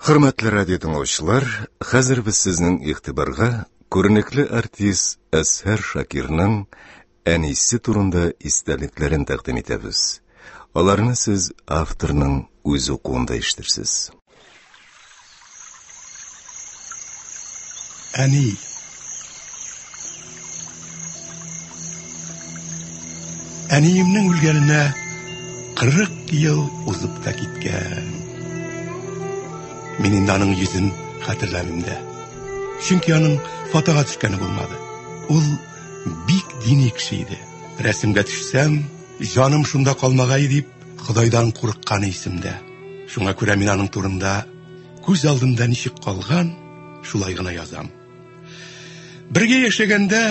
Хөрмәтле радио тыңлаучылар, хәзер без сезнең игътибарга күренекле артист Әзһәр Шакирның әнисе турында истәлекләрен тәкъдим итәбез. Аларны сез авторның үз укуында ишетерсез. Әни. Әниемнең үлгәненә 40 ел узып та киткән. Мин инде аның йөзен хәтерләмим дә. Чөнки аның фотога төшкәне булмады. Ул бик дини кеше иде. Рәсемгә төшсәм, җаным шунда калмагай дип, Ходайдан курыкканы исемдә. Шуңа күрә мин аның турында күз алдымда ничек калган, шулай гына язам. Бергә яшәгәндә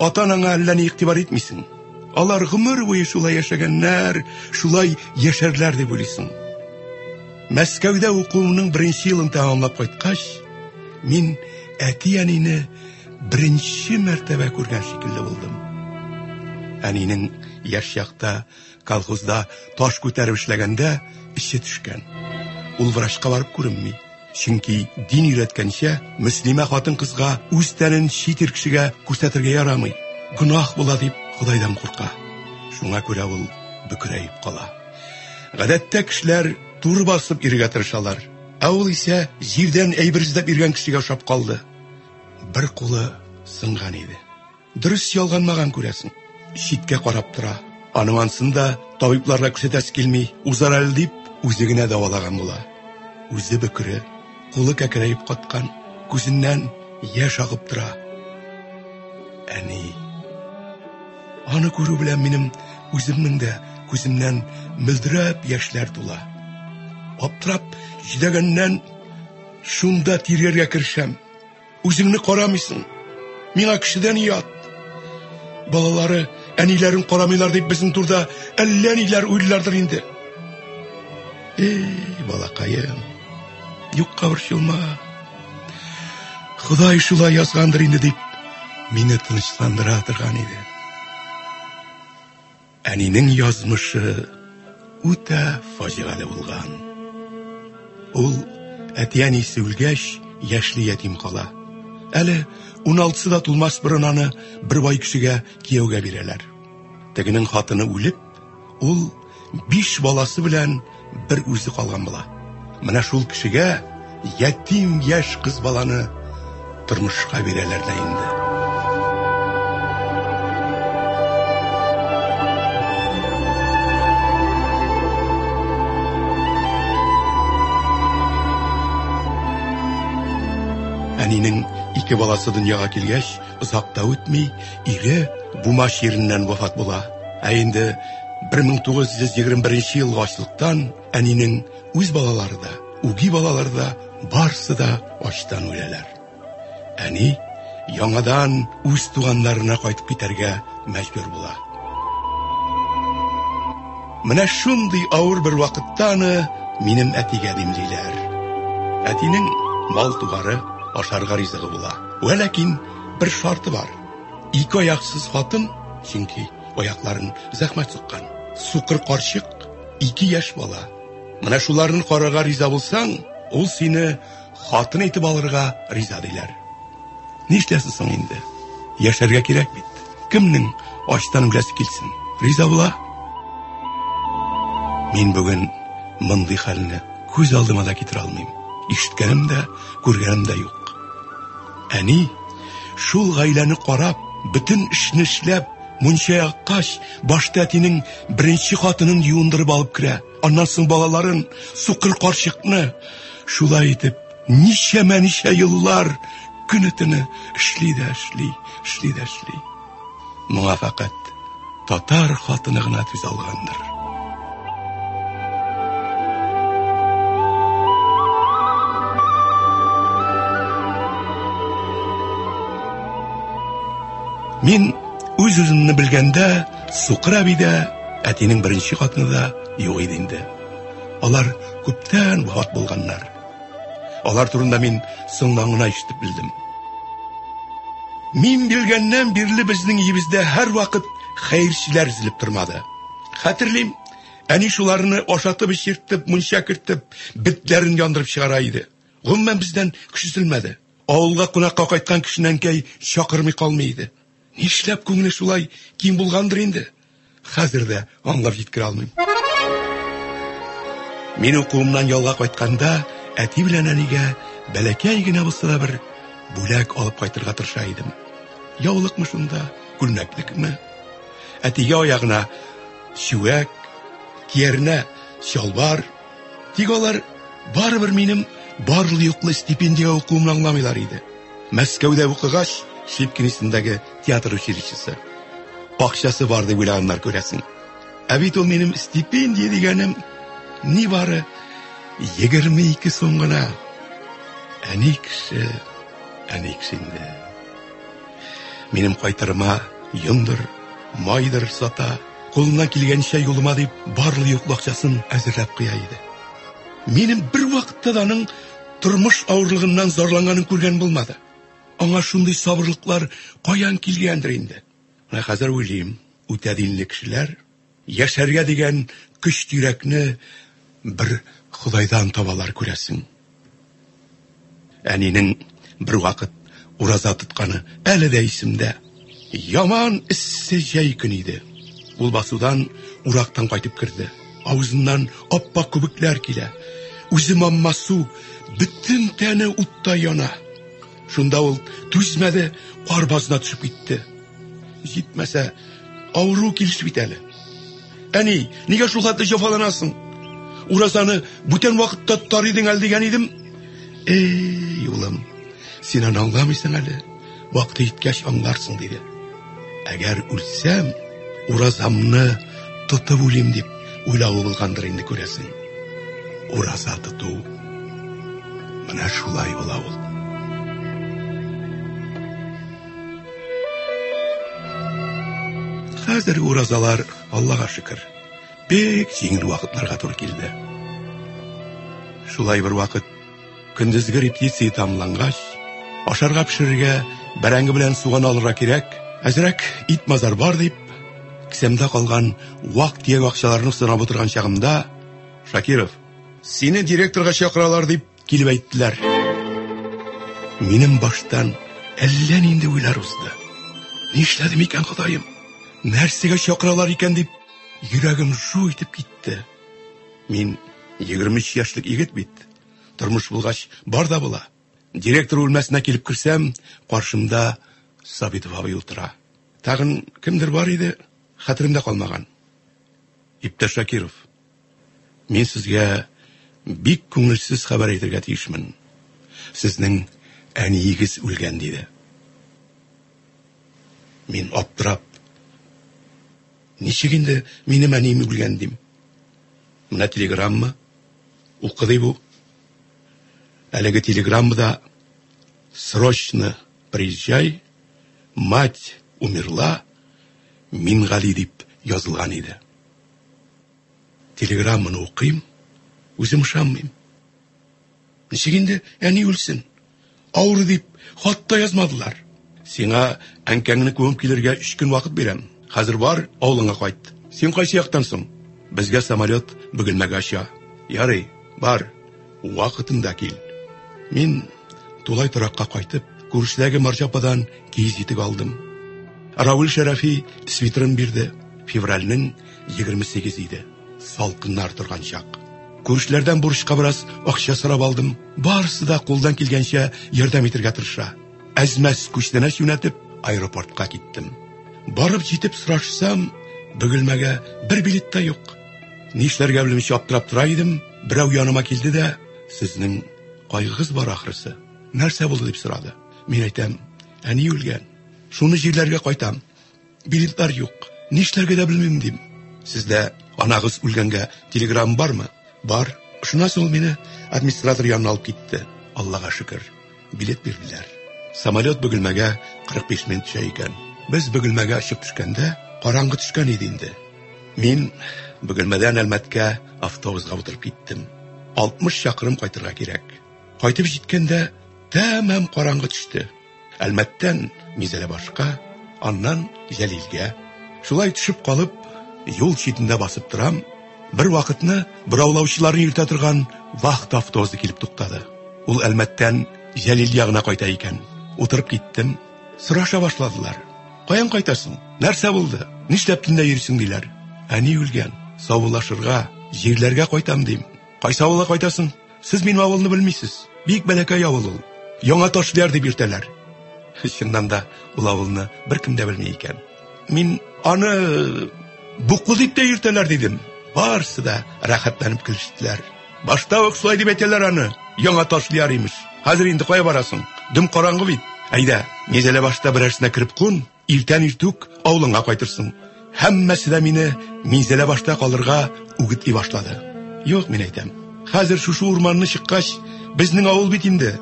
ата-анаңа әллә ни игътибар итмисең. Алар гомер буе шулай яшәгәннәр, шулай яшәрләр дип уйлыйсың. Мәскәүдә укуымның беренче елын тәмамлап кайткач, мин әти-әнине беренче мәртәбә күргән шикелле булдым. Әнинең яшь чакта колхозда таш күтәреп эшләгәндә эче төшкән. Ул врачка барып күренми. Чөнки дин өйрәткәнчә, мөслимә хатын-кызга үз тәнен чит ир кешегә күрсәтергә ярамый. Гөнаһ була дип Ходайдан курка. Шуңа күрә ул бөкрәеп кала. Гадәттә кешеләр туры басып йөрергә тырышалар. Ә ул исә җирдән әйбер эзләп йөргән кешегә ошап калды. Бер кулы сынган иде. Дөрес ялганмаган күрәсең. Читкә карап тора. Аның ансын да табибларга күрсәтәсе килми, узар әле дип, үзе генә дәвалаган була. Үзе бөкре, кулы кәкрәеп каткан, күзеннән яшь агып тора. Әни. Аны күрү белән минем үземнең дә күземнән мөлдерәп яшьләр тула. Аптырап җидәгәннән шунда тиргәргә керешәм. Үзеңне карамыйсың. Миңа кешедән оят. Балалары әниләрен карамыйлар дип безнең турда әллә ниләр уйлыйлардыр инде. Эй, балакаем, юкка борчылма. Ходай шулай язгандыр инде дип мине тынычландыра торган иде. Әнинең язмышы үтә фаҗигале булган. Ул әти-әнисе үлгәч, яшьли ятим кала. Әле уналтысы да тулмас борын аны бер бай кешегә кияүгә бирәләр. Тегенең хатыны үлеп, ул биш баласы белән бер үзе калган була. Менә шул кешегә ятим яшь кыз баланы тормышка бирәләр дә инде. Әнинең ике баласы дөньяга килгәч, озак та үтми, ире бума чиреннән вафат була. Ә инде 1921 елгы ачлыктан әнинең үз балалары да, үги балалары да, барсы да ачтан үләләр. Әни яңадан үз туганнарына кайтып китәргә мәҗбүр була. Менә шундый авыр бер вакытта аны минем әтигә димлиләр. Әтинең мал-туары, ашарга ризыгы була. Вәләкин бер шарты бар. Ике аяксыз хатын, чөнки аякларын зәхмәт суккан, сукыр карчык, ике яшь бала. Менә шуларны карарга риза булсаң, ул сине хатын итеп алырга риза диләр. Нишләсен соң инде? Яшәргә кирәк бит. Кемнең ачтан үләсе килсен? Риза була. Мин бүген мондый хәлне күз алдыма да китерә алмыйм. Ишеткәнем дә, күргәнем дә юк. Әни шул гаиләне карап, бөтен эшне эшләп, мунча яккач, башта әтинең беренче хатынын юындырып алып керә. Аннан соң балаларын, сукыр карчыкны. Шулай итеп, ничәмә-ничә еллар көне-төне эшли дә эшли, эшли дә эшли. Моңа фәкать татар хатыны гына түзә алгандыр. Мин үз-үземне белгәндә сукыр әби дә, әтинең беренче хатыны да юк иде инде. Алар күптән вафат булганнар. Алар турында мин соңнан гына ишетеп белдем. Мин белгәннән бирле безнең өебездә һәрвакыт хәерчеләр өзелеп тормады. Хәтерлим, әни шуларны ашатып эчертеп, мунча кертеп, бетләрен яндырып чыгара иде. Гомумән бездән көч өзелмәде. Авылга кунакка кайткан кешене әнкәй чакырмый калмый иде. Нишләп күңеле шулай киң булгандыр инде? Хәзер дә аңлап җиткерә алмыйм. Мин укуымнан ялга кайтканда, әти белән әнигә бәләкәй генә булса да бер бүләк алып кайтырга тырыша идем. Яулыкмы шунда, күлмәклекме? Әтигә аягына чүәк, кияренә чалбар. Тик алар барыбер минем барлы-юклы стипендиягә укуымны аңламыйлар иде. Мәскәүдә укыгач, Щепкин исемендәге театр училищесы. Акчасы бар дип уйлаганнар, күрәсең. Ә бит ул минем стипендия дигәнем нибары 22 сум гына. Әни кеше, әни кеше инде. Минем кайтырыма йондыр, майдыр сата, кулыннан килгәнчә юлыма дип барлы-юклы акчасын әзерләп куя иде. Минем бер вакытта да аның тормыш авырлыгыннан зарланганын күргән булмады. Аңа шундый сабырлыклар каян килгәндер инде. Менә хәзер уйлыйм, үтә динле кешеләр яшәргә дигән көч-тирәкне бер Ходайдан табалар, күрәсең. Әнинең бервакыт ураза тотканы әле дә исемдә. Яман эссе җәй көне иде. Ул басудан урактан кайтып керде. Авызыннан ап-ак күбекләр килә. Үзе манма су, бөтен тәне утта яна. Шунда ул түзмәде, кар базына төшеп китте. Җитмәсә, авыру килеш бит әле. Әни, нигә шул хәтле җәфаланасың? Уразаны бүтән вакытта тотар идең әле дигән идем. Эй, улым, син аны аңламыйсың әле. Вакыты җиткәч аңларсың, диде. Әгәр үлсәм, уразамны тотып үлим дип уйлавы булгандыр инде, күрәсең. Ураза тоту менә шулай була ул. Хәзер уразалар, Аллага шөкер, бик җиңел вакытларга туры килде. Шулай бер вакыт көндезге репетиция тәмамлангач, ашарга пешерергә бәрәңге белән суган алырга кирәк, әзрәк ит-мазар бар дип, кесәмдә калган вак-төяк акчаларны санап утырган чагымда, Шакиров, сине директорга чакыралар дип килеп әйттеләр. Минем баштан әллә нинди уйлар узды. Нишләдем икән, Ходаем? Нәрсәгә чакыралар икән дип, йөрәгем шу итеп китте. Мин 23 яшьлек егет бит. Тормыш булгач, бар да була. Директор бүлмәсенә килеп керсәм, каршымда Сабитов абый утыра. Тагын кемдер бар иде, хәтеремдә калмаган. Иптәш Шакиров, мин сезгә бик күңелсез хәбәр әйтергә тиешмен. Сезнең әниегез үлгән, диде. Мин аптырап, ничек инде минем әнием үлгән дим. Менә телеграмма, укы ди бу. Әлеге телеграммада срочно приезжай, мать умерла, Мингали дип язылган иде. Телеграмманы укыйм, үзем ышанмыйм. Ничек инде әни үлсен? Авыру дип хат та язмадылар. Сиңа әнкәңне күмеп килергә өч көн вакыт бирәм. Хәзер бар, авылыңа кайт. Син кайсы яктан соң? Безгә самолет Бөгелмәгә оча. Ярый, бар, вакытында кил. Мин тулай торакка кайтып, күршедәге марҗа ападан киез итек алдым. Равил Шәрәфи свитерын бирде. Февральнең 28 иде. Салкыннар торган чак. Күршеләрдән бурычка бераз акча сорап алдым. Барысы да кулдан килгәнчә ярдәм итергә тырыша. Әз-мәз күчтәнәч юнәтеп, аэропортка киттем. Барып җитеп сорашсам, Бөгелмәгә бер билет та юк. Нишләргә белмичә аптырап тора идем, берәү яныма килде дә, сезнең кайгыгыз бар ахрысы. Нәрсә булды дип сорады. Мин әйтәм, әни үлгән. Шуны җирләргә кайтам. Билетлар юк. Нишләргә дә белмим дим. Сездә анагыз үлгәнгә телеграмма бармы? Бар. Шуннан соң ул мине администратор янына алып китте. Аллага шөкер, билет бирделәр. Самолет Бөгелмәгә 45 минут төшә икән. Без Бөгелмәгә очып төшкәндә, караңгы төшкән иде инде. Мин Бөгелмәдән Әлмәткә автобусга утырып киттем. 60 чакрым кайтырга кирәк. Кайтып җиткәндә тәмам караңгы төште. Әлмәттән Мизәләбашка, аннан Җәлилгә. Шулай төшеп калып, юл читендә басып торам. Бер вакытны бораулаучыларны йөртә торган вахта автобусы килеп туктады. Ул Әлмәттән Җәлил ягына кайта икән. Утырып киттем. Сораша башладылар. Каян кайтасың? Нәрсә булды? Нишләп төнлә йөрисең диләр. Әни үлгән. Саубуллашырга, җирләргә кайтам дим. Кайсы авылга кайтасың? Сез минем авылны белмисез. Бик бәләкәй авыл ул. Яңа Ташлияр дип йөртәләр. Чыннан да ул авылны беркем дә белми икән. Мин аны Буклы дип тә йөртәләр дидем. Барысы да рәхәтләнеп көлештеләр. Башта ук шулай дип әйтәләр аны. Яңа Ташлияр имеш. Хәзер инде кая барасың? Дөм караңгы бит. Әйдә, Минзәлә башта берәрсенә кереп кун, иртән иртүк авылыңа кайтырсың. Һәммәсе дә мине Минзәлә башта калырга үгетли башлады. Юк, мин әйтәм. Хәзер шушы урманны чыккач, безнең авыл бит инде.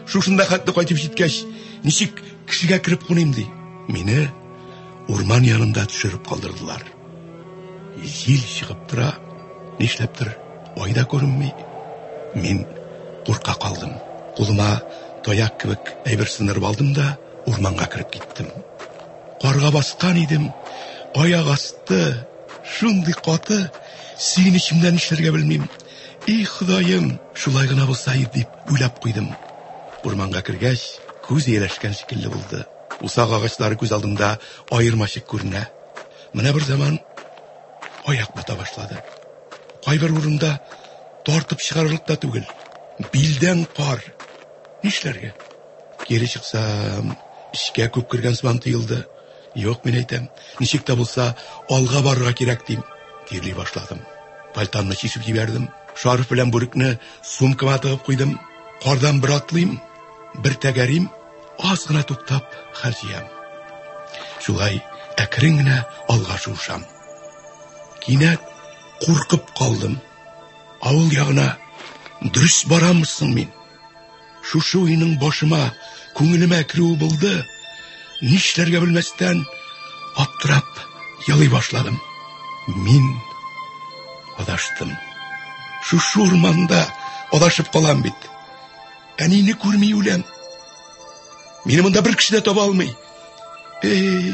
Шушында хәтле кайтып җиткәч, ничек кешегә кереп куныйм ди. Мине урман янында төшереп калдырдылар. Җил чыгып тора, нишләптер ай да күренми. Мин курка калдым. Кулыма таяк кебек әйбер сындырып алдым да урманга кереп киттем. Карга баскан идем, аяк асты шундый каты, сөенечемнән нишләргә белмим. И Ходаем, шулай гына булса иде дип уйлап куйдым. Урманга кергәч, күз ияләшкән шикелле булды. Усак агачлары күз алдымда аермачык күренә. Менә бер заман аяк бата башлады. Кайбер урында тартып чыгарырлык та түгел. Билдән кар. Нишләргә? Кире чыксам, эчкә күп кергән сыман тоелды. Юк, мин әйтәм, ничек тә булса алга барырга кирәк дим. Тирли башладым. Пальтамны чишеп җибәрдем. Шарф белән бүрекне сумкама тыгып куйдым. Кардан бер атлыйм, бер тәгәрим, аз гына туктап хәл җыям. Шулай әкрен генә алга шуышам. Кинәт куркып калдым. Авыл ягына дөрес барамы соң мин? Шушы уйның башыма, күңелемә керүе булды. Нишләргә белмәстән, аптырап елый башладым. Мин адаштым. Шушы урманда адашып калам бит. Әнине күрми үләм. Мине монда бер кеше дә таба алмый. Эй,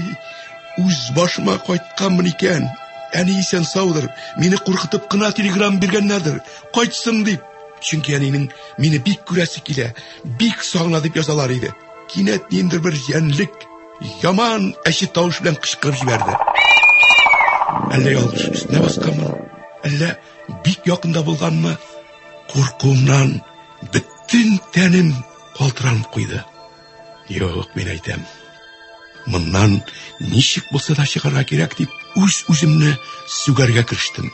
үз башыма кайтканмын икән. Әни исән саудыр, мине куркытып кына телеграмма биргәннәрдер. Кайтсын дип. Чөнки әнинең мине бик күрәсе килә, бик сагына дип язалар иде. Кинәт ниндидер бер җәнлек яман әче тавыш белән кычкырып җибәрде. Әллә ялгыш өстенә басканмын, әллә бик якында булганмы? Куркуымнан бөтен тәнем калтыранып куйды. Юк, мин әйтәм. Моннан ничек булса да чыгарга кирәк дип, үз-үземне сүгәргә керештем.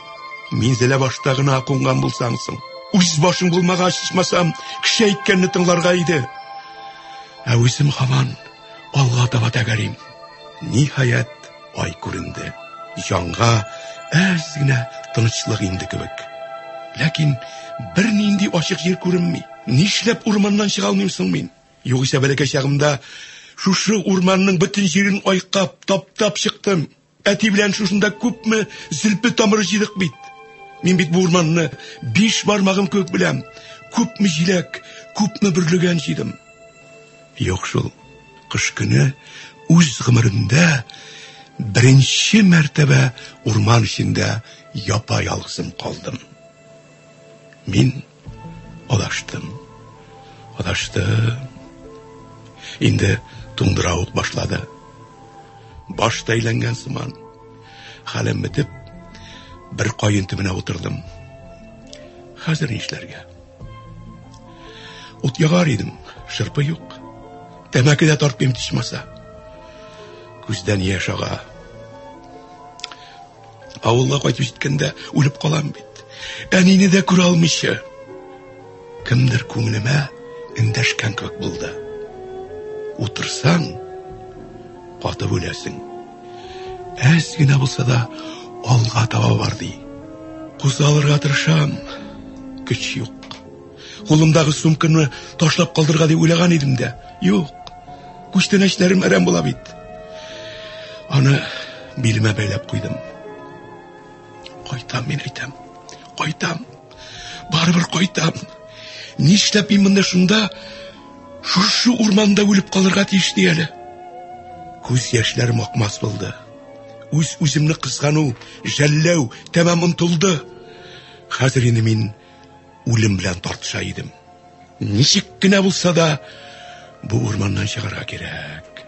Минзәлә башта гына кунган булсаң соң. Үз башың булмагач, ичмасам, кеше әйткәнне тыңларга иде. Ә үзем һаман алга таба тәгәрим. Ниһаять, ай күренде. Җанга әз генә тынычлык инде кебек. Ләкин бернинди ачык җир күренми. Нишләп урманнан чыга алмыйм соң мин? Югыйсә бәләкәй чагымда шушы урманның бөтен җирен айкап, таптап чыктым. Әти белән шушында күпме зелпе тамыры җыйдык бит. Мин бит бу урманны биш бармагым кебек беләм. Күпме җиләк, күпме бөрлегән җыйдым. Юк шул, кыш көне үз гомеремдә беренче мәртәбә урман эчендә япа-ялгызым калдым. Мин адаштым. Адаштым. Инде туңдыра ук башлады. Баш та әйләнгән сыман. Хәлем бетеп, бер каен төбенә утырдым. Хәзер нишләргә? Ут ягар идем, шырпы юк. Тәмәке дә тартмыйм ичмаса. Күздән яшь ага. Авылга кайтып җиткәндә үлеп калам бит. Әнине дә күрә алмыйча. Кемдер күңелемә эндәшкән кебек булды. Утырсаң, катып үләсең. Әз генә булса да алга таба бар ди. Кузгалырга тырышам, көч юк. Кулымдагы сумканы ташлап калдырырга дип уйлаган идем дә. Юк. Күчтәнәчләрем әрәм була бит. Аны билемә бәйләп куйдым. Кайтам, мин әйтәм. Кайтам. Барыбер кайтам. Нишләп мин монда шунда шушы урманда үлеп калырга тиеш ди әле? Күз яшьләрем акмас булды. Үз-үземне кызгану, жәлләү тәмам онытылды. Хәзер инде мин үлем белән тартыша идем. Ничек кенә булса да бу урманнан чыгарга кирәк.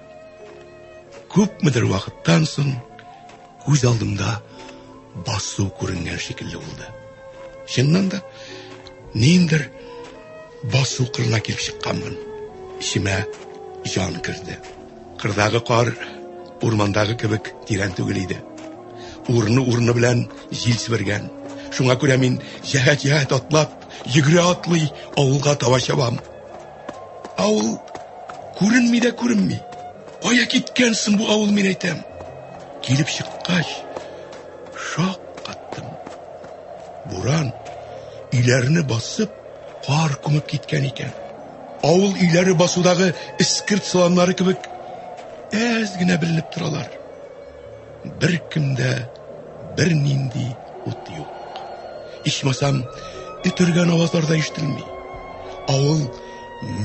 Күпмедер вакыттан соң күз алдымда басу күренгән шикелле булды. Чыннан да, ниндер басу кырына килеп чыкканмын. Эчемә җан керде. Кырдагы кар урмандагы кебек тирән түгел иде. Урыны-урыны белән җил себергән. Шуңа күрә мин җәһәт-җәһәт атлап, йөгерә атлый авылга таба чабам. Авыл күренми дә күренми. Кая киткән соң бу авыл, мин әйтәм. Килеп чыккач, шаккаттым. Буран өйләрне басып, кар күмеп киткән икән. Авыл өйләре басудагы эскерт саламнары кебек әз генә беленеп торалар. Беркемдә бернинди ут юк. Ичмасам, эт өргән авазлар да ишетелми. Авыл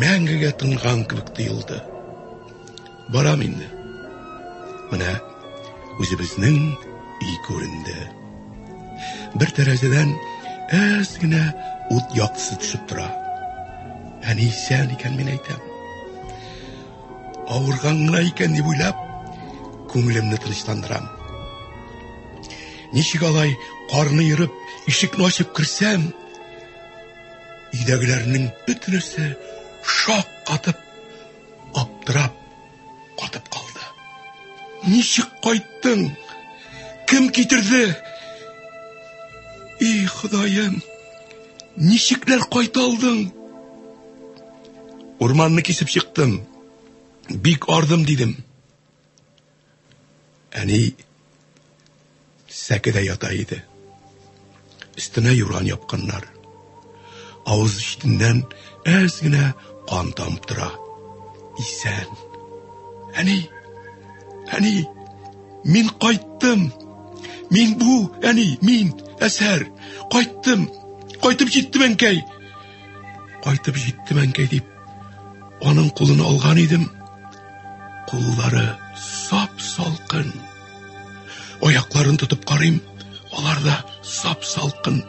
мәңгегә тынган кебек тоелды. Барам инде. Менә үзебезнең өй күренде. Бер тәрәзәдән әз генә ут яктысы төшеп тора. Әни исән икән, мин әйтәм. Авырган гына икән дип уйлап, күңелемне тынычландырам. Ничек алай карны ерып, ишекне ачып керсәм, өйдәгеләрнең бөтенесе шак катып, аптырап катып калды. Ничек кайттың? Кем китерде? И, Ходаем, ничекләр кайта алдың? Урманны кисеп чыктым. Бик ардым, дидем. Әни сәкедә ята иде. Өстенә юрган япканнар. Авыз читеннән әз генә кан тамып тора. Исән. Әни, әни, мин кайттым. Мин бу, әни, мин, әсәр, кайттым. Кайтып җиттем, әнкәй. Кайтып җиттем, әнкәй, дип, аның кулын алган идем. Куллары сап-салкын. Аякларын тотып карыйм, алар да сап-салкын.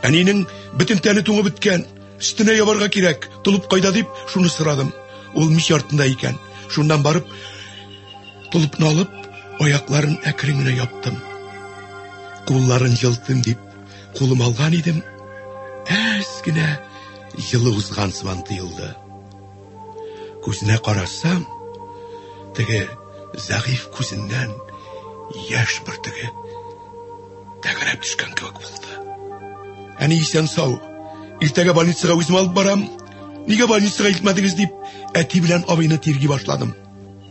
Әнинең бөтен тәне туңып беткән. Өстенә ябарга кирәк. Толып кайда дип, шуны сорадым. Ул мич артында икән. Шуннан барып, толыпны алып, аякларын әкрен генә яптым. Кулларын җылытыйм дип, кулым алган идем. Әз генә җылы узган сыман тоелды. Күзенә карасам, теге зәгыйфь күзеннән яшь бөртеге тәгәрәп төшкән кебек булды. Әни исән сау. Иртәгә больницага үзем алып барам. Нигә больницага илтмәдегез дип, әти белән абыйны тирги башладым.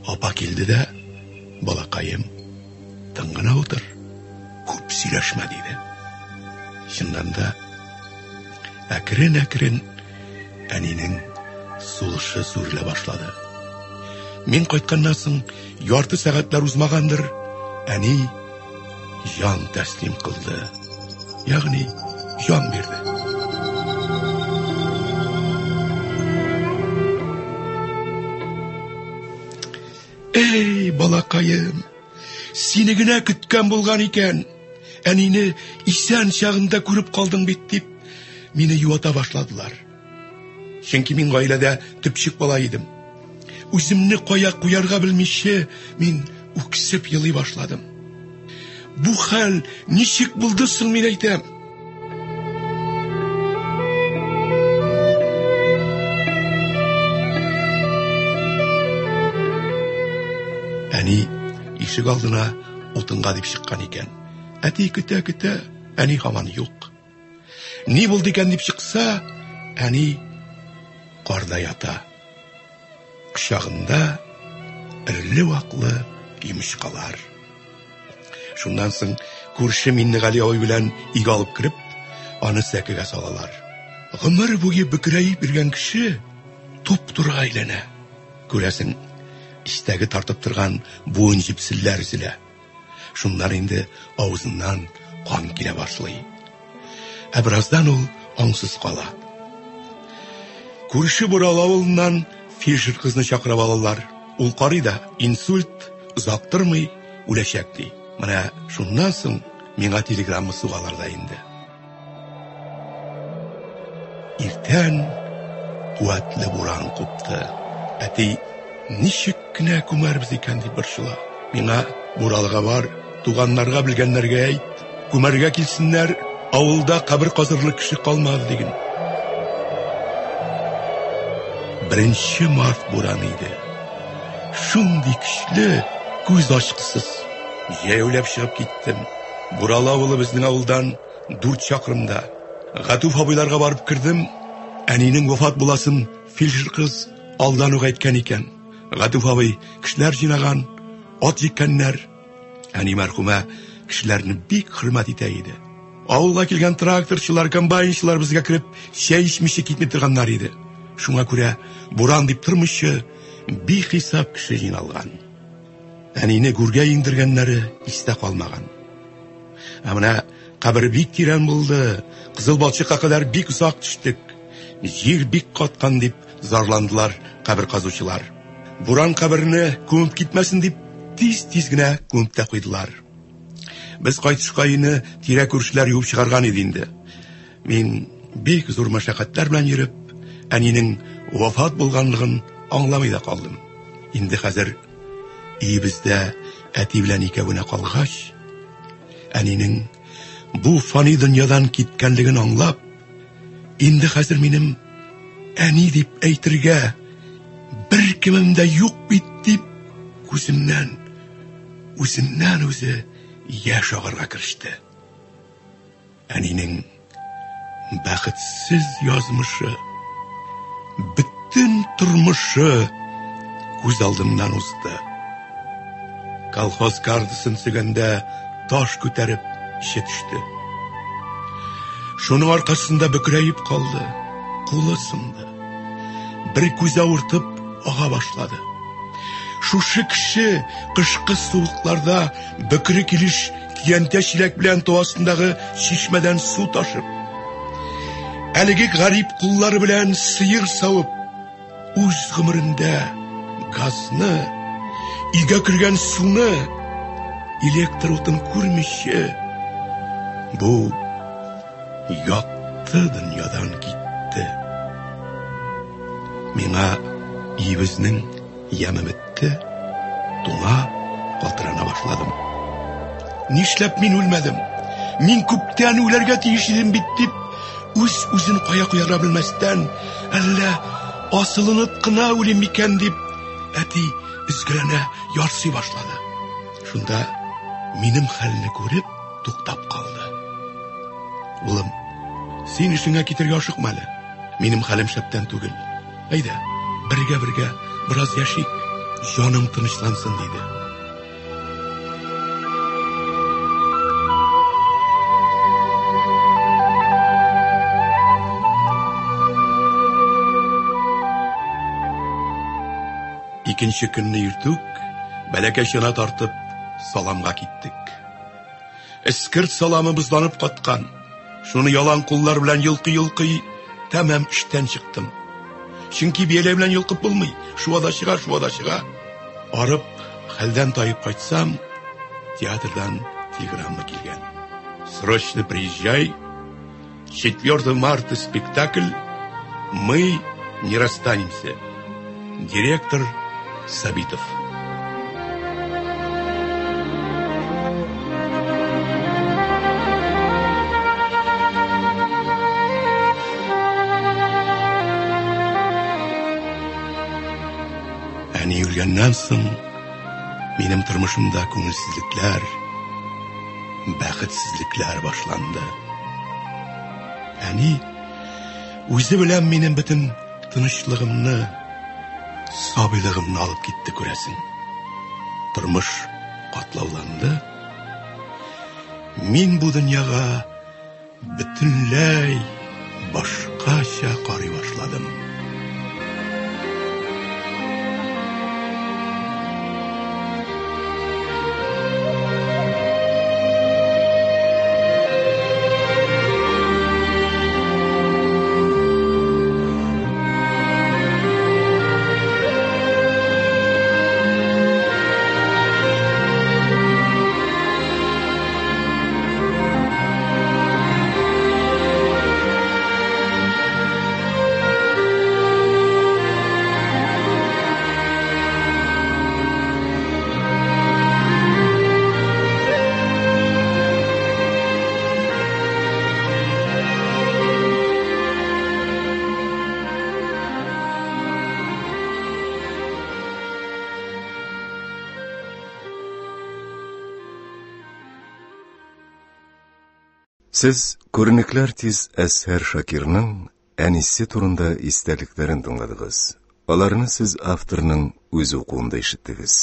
Апа килде дә, балакаем, тын гына утыр, күп сөйләшмә, диде. Чыннан да, әкрен-әкрен әнинең сулышы сүрелә башлады. Мин кайтканнан соң ярты сәгатьләр узмагандыр, әни җан тәслим кылды. Ягъни җан бирде. Эй, балакаем, сине генә көткән булган икән. Әнине исән чагында күреп калдың бит дип, мине юата башладылар. Чөнки мин гаиләдә төпчек бала идем. Үземне кая куярга белмичә, мин үксеп елый башладым. Бу хәл ничек булды соң, мин әйтәм. Әни ишек алдына утынга дип чыккан икән. Әти көтә-көтә, әни һаман юк. Ни булды икән дип чыкса, әни карда ята. Кочагында эреле-ваклы йомычкалар. Шуннан соң күрше Миннегали абый белән өйгә алып кереп, аны сәкегә салалар. Гомер буе бөкрәеп йөргән кеше туп-турыга әйләнә. Күрәсең, эчтәге тартып торган буын җепселләр өзелә. Шуннан инде авызыннан кан килә башлый. Ә бераздан ул аңсыз кала. Күрше Бурал авылыннан фельдшер кызны чакырып алалар. Ул карый да, инсульт, озак тормый, үләчәк ди. Менә шуннан соң миңа телеграмма сугалар да инде. Иртән куәтле буран купты. Әти, ничек кенә күмәрбез икән дип борчыла. Миңа Буралыга бар, туганнарга белгәннәргә әйт, күмәргә килсеннәр, авылда кабер казырлык кеше калмады диген. Беренче март бураны иде. Шундый көчле, күз ачкысыз. Җәяүләп чыгып киттем. Буралы авылы безнең авылдан дүрт чакрымда. Гатуф абыйларга барып кердем. Әнинең вафат буласын фельдшер кыз алдан ук әйткән икән. Гатуф абый кешеләр җыйнаган, ат җиккәннәр. Әни мәрхүмә кешеләрне бик хөрмәт итә иде. Авылга килгән тракторчылар, комбайнчылар безгә кереп чәй эчмичә китми торганнар иде. Шуңа күрә буран дип тормыйча бихисап кеше җыйналган. Әнине гүргә иңдергәннәре истә калмаган. Ә менә кабер бик тирән булды. Кызыл балчыкка кадәр бик озак төштек. Җир бик каткан дип зарландылар кабер казучылар. Буран каберне күмеп китмәсен дип тиз-тиз генә күмеп тә куйдылар. Без кайтышка өйне тирә күршеләр юып чыгарган иде инде. Мин бик зур мәшәкатьләр белән йөреп, әнинең вафат булганлыгын аңламый да калдым. Инде хәзер өебездә әти белән икәү генә калгач, әнинең бу фани дөньядан киткәнлеген аңлап, инде хәзер минем әни дип әйтергә бер кемем дә юк бит дип, күземнән үзеннән үзе яшь агарга кереште. Әнинең бәхетсез язмышы, бөтен тормышы күз алдымнан узды. Колхоз картасын сөгәндә таш күтәреп эче төште. Шуның аркасында бөкрәеп калды, кулы сынды. Бер күзе авыртып ага башлады. Шушы кеше кышкы суыкларда бөкре килеш көянтә чиләк белән тау астындагы чишмәдән су ташып, әлеге гарип куллары белән сыер савып, үз гомерендә газны, өйгә кергән суны, электр утын күрмичә, бу якты дөньядан китте. Миңа өебезнең яме бетте, туңа, калтырана башладым. Нишләп мин үлмәдем? Мин күптән үләргә тиеш идем бит дип, үз-үзен кая куярга белмәстән, әллә асылынып кына үлим микән дип, әти өзгәләнә, ярсый башлады. Шунда минем хәлне күреп, туктап калды. Улым, син эшеңә китергә ашыкма әле. Минем хәлем шәптән түгел. Әйдә, бергә-бергә бераз яшик, җаның тынычлансын, диде. Икенче көнне иртүк бәләкәй чана тартып саламга киттек. Эскерт саламы бозланып каткан. Шуны ялан куллар белән йолкый-йолкый тәмам эштән чыктым. Чөнки бияләй белән йолкып булмый. Шуа да чыга, шуа да чыга. Арып, хәлдән таеп кайтсам, театрдан телеграмма килгән. Срочно приезжай. 4 марта спектакль. Мы не расстанемся. Директор Сабитов. Әни үлгәннән соң минем тормышымда күңелсезлекләр, бәхетсезлекләр башланды. Әни үзе белән минем бөтен тынычлыгымны, сабыйлыгымны алып китте, күрәсең. Тормыш катлауланды. Мин бу дөньяга бөтенләй башкача карый башладым. Сез күренекле артист Әзһәр Шакирның әнисе турында истәлекләрен тыңладыгыз. Аларны сез авторның үз укуында ишеттегез.